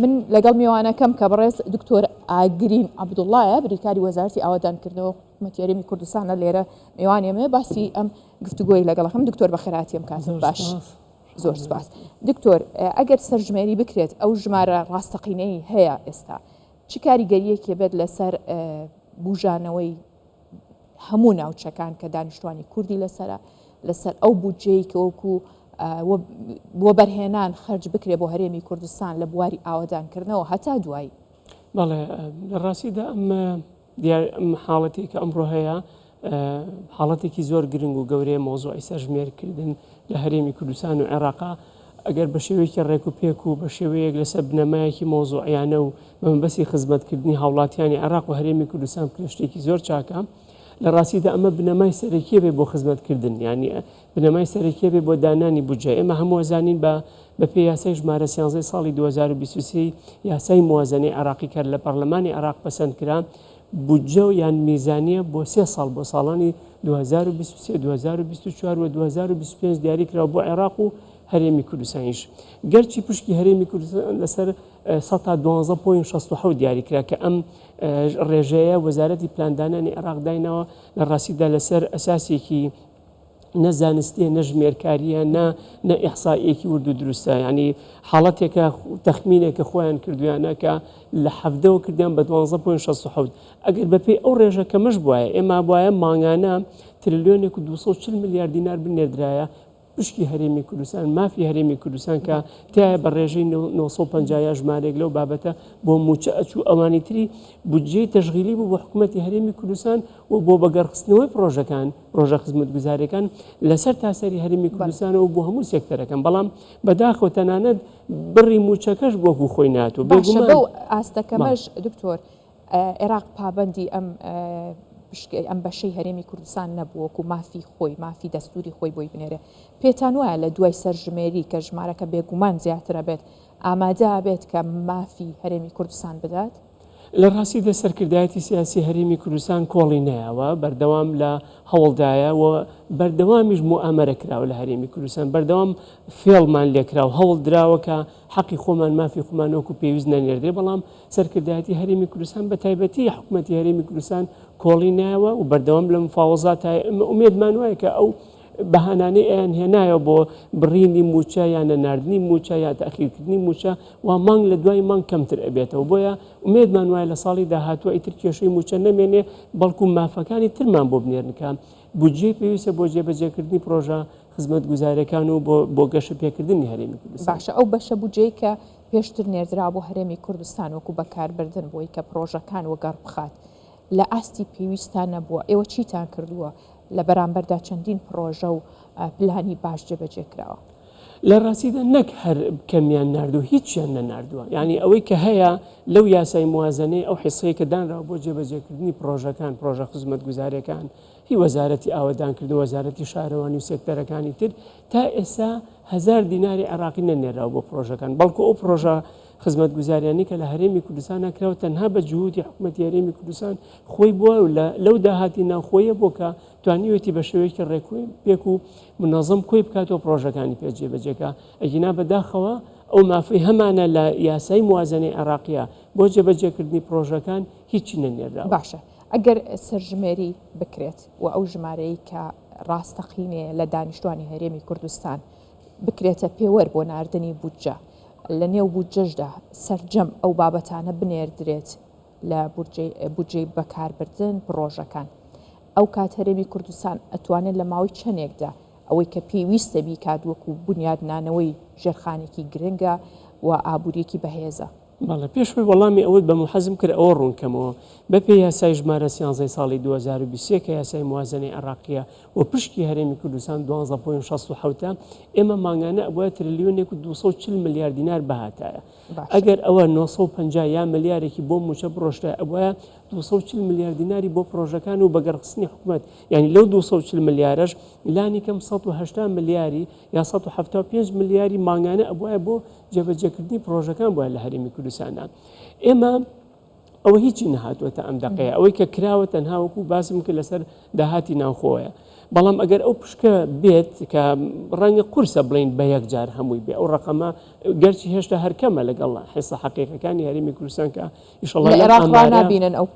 من لەگەڵ میوانەکەم کە بەڕێز دکتۆر ئاگرین عەبدوڵڵایە بریکاری وەزارەتی ئاوەدانکردنەوە حکومەتی هەرێمی کوردستانە لێرە میوانی ئێمەیە باسی ئەم گفتوگۆی لەگەڵەکەم دکتۆر بەخێرهاتی ئەم کاتت باش. زۆر سپاس دکتۆر ئەگەر سەرژمێری بکرێت ئەو ژمارە ڕاستەقینەی هەیە ئێستا چ کاریگەریەکی بێت لەسەر بژانەوەی هەموو ناوچەکان کە دانیشتوانی کوردی لەسرە لەسەر ئەو بودجەی کە وەکو وەبەرهێنان خەرج بکرێ بۆ هەرێمی کوردستان لە بواری ئاوەدانکردنەوە هەتا دوایی. بەڵێ لە ڕاستیدا ئەم دیار ئەم حاڵەتێک کە ئەمڕۆ هەیە حاڵەتێکی زۆر گرنگ و گەورەیە مەوزوعی سەرژمێرکردن لە هەرێمی کوردستان و عێراقا ئەگەر بە شێوەیەکی ڕێک و پێک و بە شێوەیەک لەسەر بنەمایەکی مەوزوعیانە و بە مەبەستی خزمەتکردنی هاوڵاتیانی عێراق و هەرێمی کوردستان بکرێت شتێکی زۆر چاکە لە ڕاستیدا ئەمە بنەمای سەرەکیە بێ بۆ خزمەتکردن یعنی بنەمای سەرەکیە بێ بۆ دانانی بودجە ئێمە هەموو زانین بە بەپێی یاسای ژمارە 13 ساڵی 2023 یاسای موازنەی عێراقی کە لە پەرلەمانی عێراق پەسەند کرا بودجە یان میزانیە بۆ سێ ساڵ بۆ ساڵانی 2023، 2024 و 2025 دیاری کراوە بۆ عێراق و هەرێمی کوردستانیش. گەرچی پشکی هەرێمی کوردستان لەسەر سەتا دوانزە point 67 دیاری کرا کە ئەم ڕێژەیە وەزارەتی پلاندانانی عێراق دایناوە لە ڕاستیدا لەسەر ئەساسێکی نە زانستیە نە ژمێرکاریە نە نە ئیحسائیەکی ورد و دروستە یعنی حاڵەتێکە تەخمینێکە خۆیان کردویانە کە لە حەڤدەوە کردیان بە 12.67 ئەگەر بەپێی ئەو ڕێژە کەمەش بواە ئێمە بواە مانگانە ترلیۆنێک و 240 ملیار دینار بنێردرایە پشکی هەرێمی کوردستان مافی هەرێمی کوردستان کە تایە بە ڕێژەی 950 یا ژمارێک لەو بابەتە بۆ موچە ئەچوو ئەوانی تری بودجەی تەشغیلی بوو بۆ حکوومەتی هەرێمی کوردستان و بۆ بەگەڕخستنەوەی پرۆژەکان پرۆژە خزمەتگوزاریەکان لەسەر تاسەری هەرێمی کوردستانەوە بۆ هەموو سێکتەرەکان بەڵام بەداخەوە تەنانەت بڕی موچەکەش وەکو خۆی ناتوو باشە بەو ئاستەکەمەش دکتۆر عێراق پابەندی ئەم ئەم بەشەی هەرێمی کوردستان نەبوو وەکو مافی خۆی مافی دەستوری خۆی بۆی بنێرێ پێتان وایە لە دوای سەرژمێری کە ژمارەکە بێگومان زیاترە بێت ئامادە بێت کە مافی هەرێمی کوردستان بدات؟ لە ڕاستیدا سەرکردایەتی سیاسی هەرێمی کوردستان کۆڵی نایەوە، بەردەوام لە هەوڵدایە و بەردەوامیش موئامەرە کراوە لە هەرێمی کوردستان، بەردەوام فێڵمان لێکرا و هەوڵ دراوە کە حەقی خۆمان، مافی خۆمان وەکو پێویست نەنێردرێ، بەڵام سەرکردایەتی هەرێمی کوردستان بە تایبەتی حکومەتی هەرێمی کوردستان کۆڵی نایەوە و بەردەوام لە مفاوەزاتایە، ئێمە ئومێدمان وایە کە ئەو بەهانانەی ئەیان هێنایەوە بۆ بڕینی مووچە یا نەناردنی مووچە یا تەئخیرکردنی مووچە وا مانگ لە دوای مانگ کەمتر ئەبێتەوە بۆیە ئومێدمان وایە لە ساڵی داهاتووە ئیتر کێشەی مووچە نەمێنێ بەڵکو مافەکانی ترمان بۆ بنێرن کە بودجەی پێویستە بۆ جێبەجێکردنی پرۆژە خزمەتگوزاریەکان و بۆ بۆ گەشەپێکردنی هەرێمی کوردستان. باشە ئەو بەشە بودجەی کە پێشتر نێردرا بۆ هەرێمی کوردستان وەکو بەکاربردن بۆی کە پرۆژەکان وەگەڕ بخات لە ئاستی پێویستا نەبووە ئێوە چیتان کردووە لە بەرامبەردا چەندین پڕۆژە و پلانی باش جێبەجێ کراوە. لە ڕاستیدا نەک هەر کەمیان ناردووە هیچیان نەناردووە یانی ئەوەی کە هەیە لەو یاسای موازەنەی ئەو حیسەیە کە دانراوە بۆ جێبەجێکردنی پڕۆژەکان پڕۆژە خزمەتگوزاریەکان هی وەزارەتی ئاوەدانکردن وەزارەتی شارەوانی و سێکتەرەکانی تر تا ئێستا هەزار دیناری عێراقی نەنێراوە بۆ پڕۆژەکان بەڵکو ئەو پڕۆژە خزمەتگوزاریانی کە لە هەرێمی کوردستانە کراوە تەنها بە جهودی حکومەتی هەرێمی کوردستان خۆی بووە و لەو داهاتی ناوخۆیە بۆ کە توانیوێتی بە شێوەیەکی ڕێکوپێک و منەزەم کۆی بکاتەوە پڕۆژەکانی پێ جێبەجێکا ئەگینا بەداخەوە ئەو مافەی هەمانە لە یاسای موازنەی عێراقیە بۆ جێبەجێکردنی پڕۆژەکان هیچی نەنێراوە. باشە ئەگەر سەرژمێری بکرێت و ئەو ژمارەی کە ڕاستەقینەیە لە دانیشتوانی هەرێمی کوردستان بکرێتە پێوەر بۆ ناردنی بودجە لە نێو بودجەشدا سەرجەم ئەو بابەتانە بنێردرێت لە بودجەی بەکاربردن پڕۆژەکان ئەو کات هەرێمی کوردستان ئەتوانێت لە ماوەی چەندێکدا ئەوەی کە پێویستە بیکات وەکو بونیادنانەوەی ژێرخانێکی گرنگە و ئابووریەکی بەهێزە. بەڵێ پێش خۆی وەڵامی ئەوەت بەم و حەزم کرد ئەوە ڕوون کەمەوە بە پێی یاسای ژمارە سیانزەی ساڵی 2023 کە یاسای موازنەی عێراقیە و پشکی هەرێمی کوردستان دوانزە point 67 ە ئێمە مانگانە ئەبوایە ترلیۆنێک و 240 ملیار دینار بهاتایە ئەگەر ئەوە 950 یا ملیارێکی بۆ مووچە بڕۆشتایە ئەبوایە 240 ملیار دیناری بۆ پرۆژەکان و بەگەڕخستنی حکومەت یعنی لەو 240 ملیارەش لانی کەم 180 ملیاری یا 175 ملیاری مانگانە ئەبوایە بۆ جێبەجێکردنی پرۆژەکان بوایە لە هەرێمی کوردستاندا. ئێمە. ئەوە هیچی نەهاتووەتە ئەم دەقەیە ئەوەی کە کراوە تەنها وەکو باسم کرد لەسەر داهاتی ناوخۆیە بەڵام ئەگەر ئەو پشکە بێت کە ڕەنگە قورسە بڵین بە یەک جار هەمووی بێ ئەو ڕقەمە گەرچی هێشتا هەرکەمە لەگەڵ حسە حقیقەکانی هەرێمی کوردستان کە ئیشەڵا لە عێراق ڕانابینن ئەو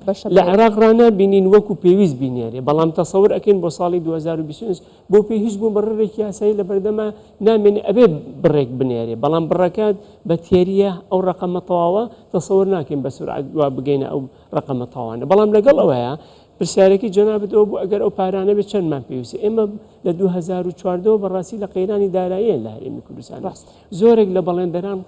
بەشە لە عێراق ڕانابینین وەکو پێویست بینێرێ بەڵام تەسەور ئەکەین بۆ ساڵی 2025 بۆ پێ هیچ بوو بڕێکی یاسایی لە بەردەما نامێنێ ئەبێ بڕێک بنێرێ بەڵام بڕەکە بە تێریە ئەو ڕقەمە تەواوە تەسەور ناکەین بە سورعەت وا بگەینە ئەو ڕقەمە تەواوانە بەڵام لەگەڵ ئەوەیە پرسیارەکەی جەنابت ئەوە بوو ئەگەر ئەو پارانە بێت چەندمان پێویستە ئێمە لە 2014 بەڕاستی لە قەیرانی داراییە لە هەرێمی کوردستان زۆرێک لە بەڵێندەران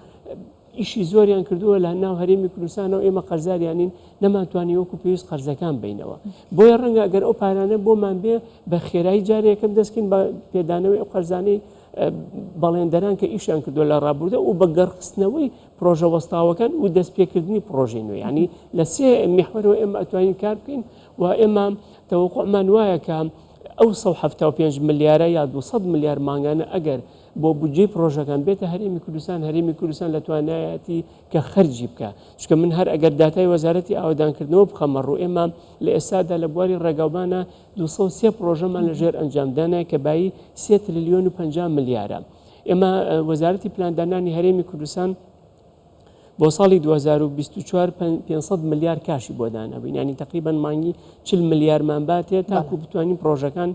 ئیشی زۆریان کردووە لە ناو هەرێمی کوردستانەوە ئێمە قەرزاریانین نەمانتوانی وەکو پێویست قەرزەکان بینەوە بۆیە ڕەنگە ئەگەر ئەو پارانە بۆمان بێ بە خێرایی جارێکم دەستکەین بە پێدانەوەی ئەو قەرزانەی بەڵێندەران کە ئیشیان کردووە لە ڕابردە و بە گەڕخستنەوەی پرۆژە وەستاوەکان و دەستپێکردنی پرۆژەی نوێ ینی لە سێ میحوەرەوە ئێمە ئەتوانین کار بکەین و ئێمە تەوەقعمان وایە کە ئەو 175 ملیارە یا 200 ملیار مانگانە ئەگەر بۆ بودجەی پرۆژەکان بێتە هەرێمی کوردستان، هەرێمی کوردستان لە توانایەتی کە خەرجی بکا، چونکە من هەر ئەگەر داتای وەزارەتی ئاوەدانکردنەوە بخەمە ڕوو ئێمە لە ئێستادا لە بواری ڕێگاوبانە 203 پرۆژەمان لە ژێر ئەنجامدانە کە بایی 3 تریلیۆن و 50 ملیارە. ئێمە وەزارەتی پلاندانانی هەرێمی کوردستان بۆ ساڵی 2024 500 ملیار کاشی بۆ دانابووین ینی تقریبا مانگی 40 ملیارمان باتێ تاکو بتوانین پرۆژەکان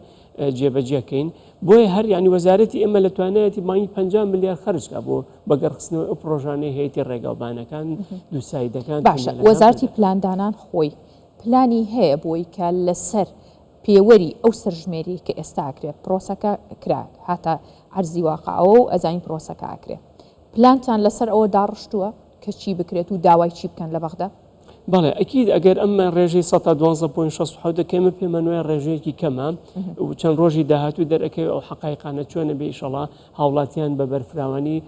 جێبەجێکەین بۆیە هەر ینی وەزارەتی ئێمە لە توانایەتی مانگی 50 ملیار خەرجکا بۆ بەگەڕخستنەوەی ئەو پرۆژانەی هەیەی ڕێگاوبانەکان دووسایدەکان باشە وەزارتی پلاندانان خۆی پلانی هەیە بۆی کە لەسەر پێوەری ئەو سەرژمێریەی کە ئێستا ئەکرێ پرۆسەکە کرا هاتە عەرزی واقعەوە و ئەزانین پرۆسەکە ئەکرێ پلانتان لەسەر ئەوە داڕشتووە کە چی بکرێت و داوای چی بکەن لە بەغدا؟ بەڵێ ئەکید ئەگەر ئەم ڕێژەی سەتا دوانزە point 67 کە ئێمە پێمان وایە ڕێژەیەکی کەمە و چەند ڕۆژی داهاتوو دەرئەکەوێ ئەو حەقایقانە چۆنە بێ ئیشەڵا هاوڵاتیان بە بەرفراوانی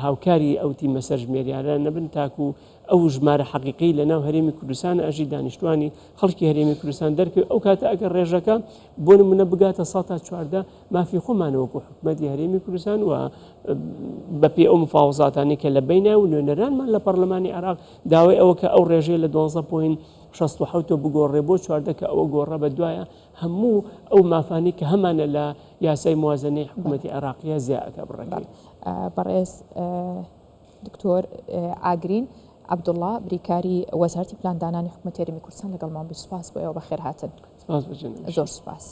هاوکاری ئەو تیمە سەرژمێریارە نەبن تاکو ئەو ژمارە حەقیقی لە ناو هەرێمی کوردستان ئەژی دانیشتوانی خەڵکی هەرێمی کوردستان دەرکەوێت ئەو کاتە ئەگەر ڕێژەکە بۆ نمونە بگاتە سەتا 14 مافی خۆمانە وەکو حکومەتی هەرێمی کوردستان و بەپێی ئەو مفاوەزاتانەی کە لە بینە و نوێنەرانمان لە پەرلەمانی عێراق داوای ئەوە کە ئەو ڕێژەیە لە 12 point 67 بگۆڕێ بۆ 14 کە ئەوە گۆڕە بە دوایە هەموو ئەو مافانی کە هەمانە لە یاسای موازنەی حکوومەتی عێراقیە زیاکە بڕەکەی. بەڕێز دکتۆر ئاگرین عەبدوڵڵا بریکاری وەزارەتی پلاندانانی حکومەتی هەرێمی کوردستان لەگەڵمان بوو سوپاس بۆ ئێوە بەخێرهاتن. سپاس بۆ جەنابیشت. زۆر سوپاس.